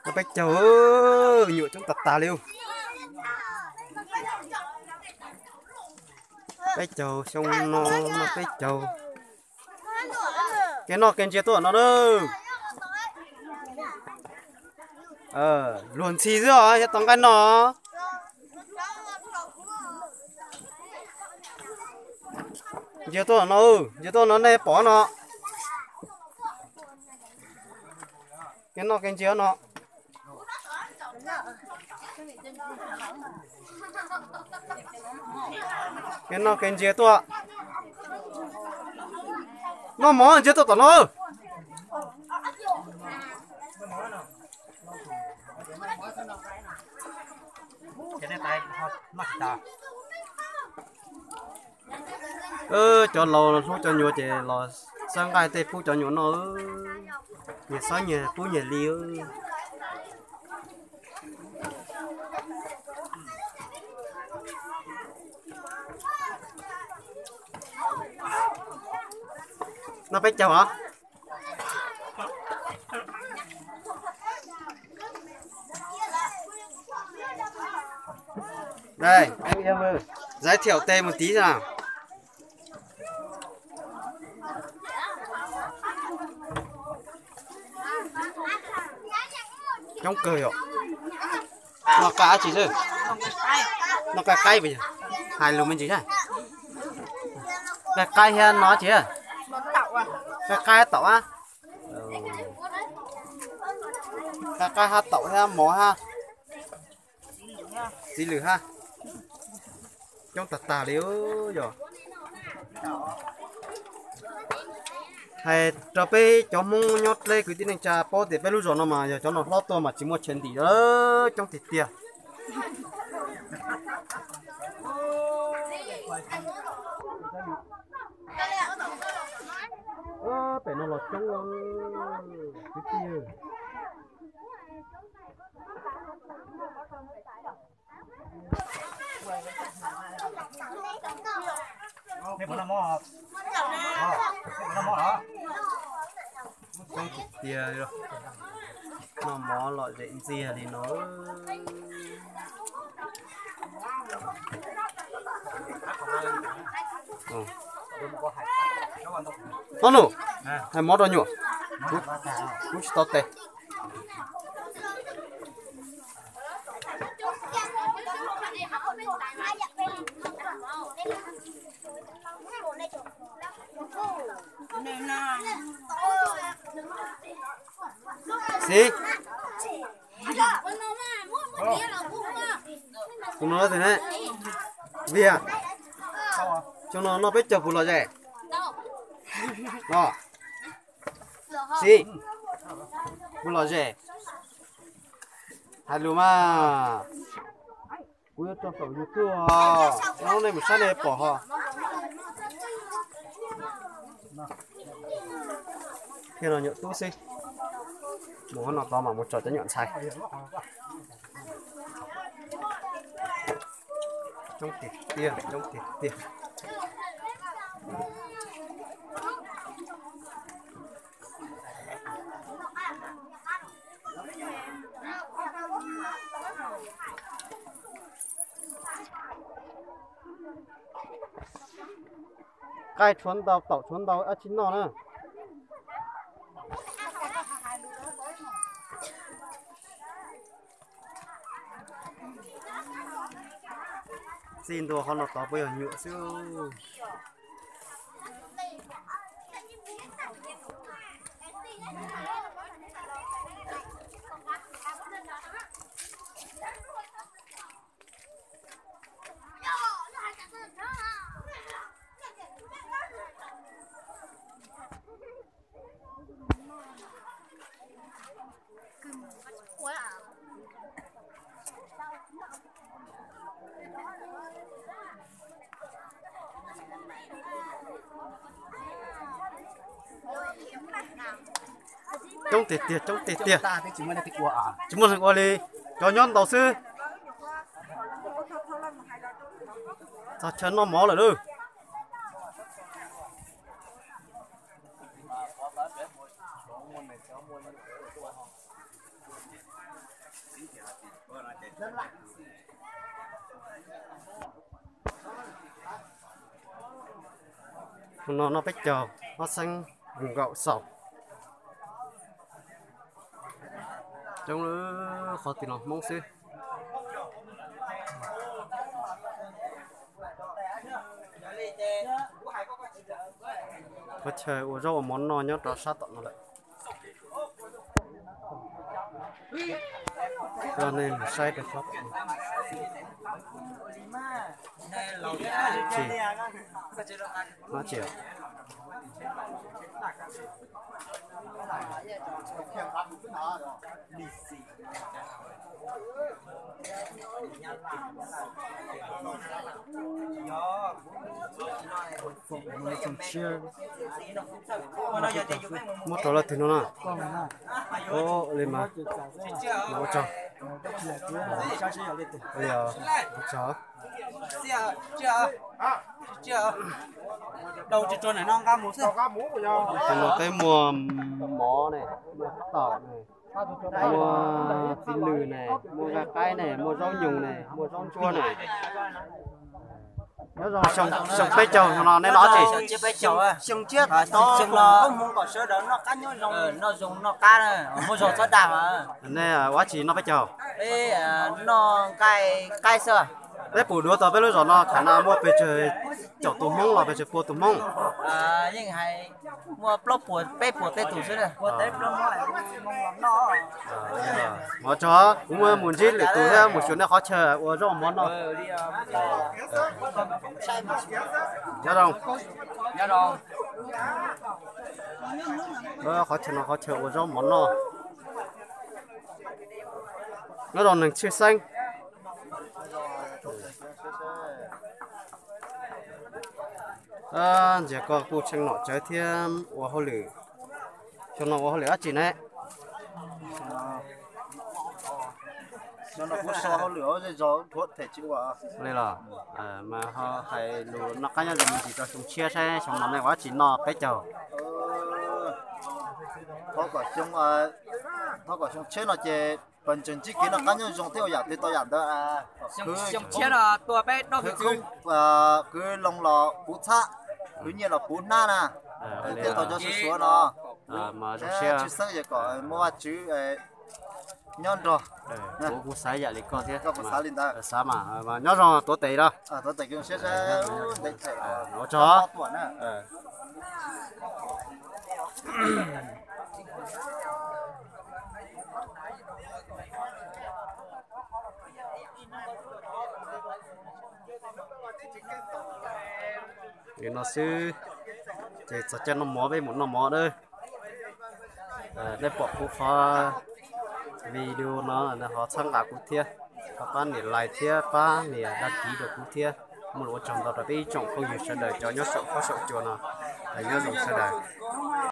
Noj peb caug, nyuam coob tas tas li. Peb caug xyoo no, noj peb caug. Kev noj kev ntsia tuaj no na. Luag ntxhi xwb os, yog tau nqaij no. Ntsia tuaj no, ntsia tuaj no nej pom no. Kev noj kev ntsia no. Kev noj kev ntsia tuaj. Noj mov ntsia tuaj tom no. Cov laus hlub cov nyuam ces los xab nqaij tej pub cov nyuam noj, nyias xab nyias pub nyias li. Noj peb caug os. Đây, anh em ơi, giới thiệu tên một tí nào. Coob kawg yom. Noj qab tsi xwb? Noj qab qaib puas yog? Hais lus me ntsis thiab. Qaib qaib thiab no tsi? Qaib qaib hab taum a? Qaib qaib hab taum thiab mov hab. Txiv lwm hab. Coob tag tag li yog. Hais rau peb cov Hmoob nyob dleb kwv tij neej tsa paub tias peb lub zos no mas yog cov no hlob tuaj mas tsis muaj tshav ntim, coob tiag tiag. Pem no los coob kwv tij. Coob tiag tiag, noj mov lom zem ntxiag li no. Ob nus, hais mov rau nyuam, kuv tsis tau tes. Xib, tus no tias ne, Vias, xyoo no noj peb caug puas lom zem? Xib, puas lom zem? Hais lus mas. Kuv yuav tso saum YouTube os, nej mus saib nej pom ho. Thiab no nyuam tub xwb, mus no tod mas mus tsom cov nyuam ntxhais. Coob tiag tiag, coob tiag tiag. Qaib tshuav ntau, taum tshuav ntau, dab tsi noj na. Txij ntua qhov no tod puas yog nyuam xwb. Coob tiag tiag, coob tiag tiag. Tsis muaj leej ua li, cov nyob ntau xwb. Txog chaw noj mov lawm lauj. Hnub no noj peb caug, ob xeeb nkaum xaus. Coob lawm, qhov twg los Hmoob xwb. Qhov chaw ua zaub ua mov noj nyob rau sab tom no lawm. Coj nej mus saib rau sab tom no. Tsis, tsis. Muab rau leej twg no na? Li mas, ua tsaug. Ua tsaug. Tus no peb muaj mov ne, muaj taum ne, muaj txiv lws ne, muaj nqaij qaib ne, muaj zaub nyoos ne, muaj zaub ntsuab ne. Xyoo peb caug no nej noj tsis? Nej ua dab tsi noj peb caug? Peb pum duav tau peb lub zos no khav na muaj pes tsawg caum tus Hmoob los pes tsawg pua tus Hmoob? Muaj plaub puas peb puas tej tus xwb. Ua tsaug, kuv muab mus ntsib lwm tus thiab mus xyuas nej qhov chaw ua zaub mov noj. Nyob zoo. Qhov chaw no qhov chaw ua zaub mov noj. Nyob zoo neeg tshwj xeeb. Ntxias koj kuj tshee nom tsawv thiab ua hauj lwm. Xyoo no ua hauj lwm dab tsi ne? Li los, mas ho hais lus noj qab nyob zoo me ntsis rau xyoo tshiab saib xyoo no nej ua dab tsi noj peb caug. Thov kom xyoo tshiab no ces pes tsawg ntsib kev noj qab nyob zoo thiab ua yam twg tau yam ntawd. Kwv loo los puv txhab, kwv nyiaj los puv hnab na. Thiaj tau cov sua suav no. Tshwj xeeb es kom muaj Vajtswv nyob nrog. Kuv kuj xav yam li koj thiab. Xav mas, nyob zoo tuav tes los. Ua tsaug. Li no xwb, ces txog caij noj mov peb mus noj mov nawb. Nej pom kuv qhov video no ho txhawb nqa kuv thiab, ho pab nias like thiab pab nias đăng ký rau kuv thiab. Muaj lus ua tsaug ntau rau peb ib tsoom phooj ywg sawv daws cov nyob saum huab saum cua no. Nyob zoo sawv daws.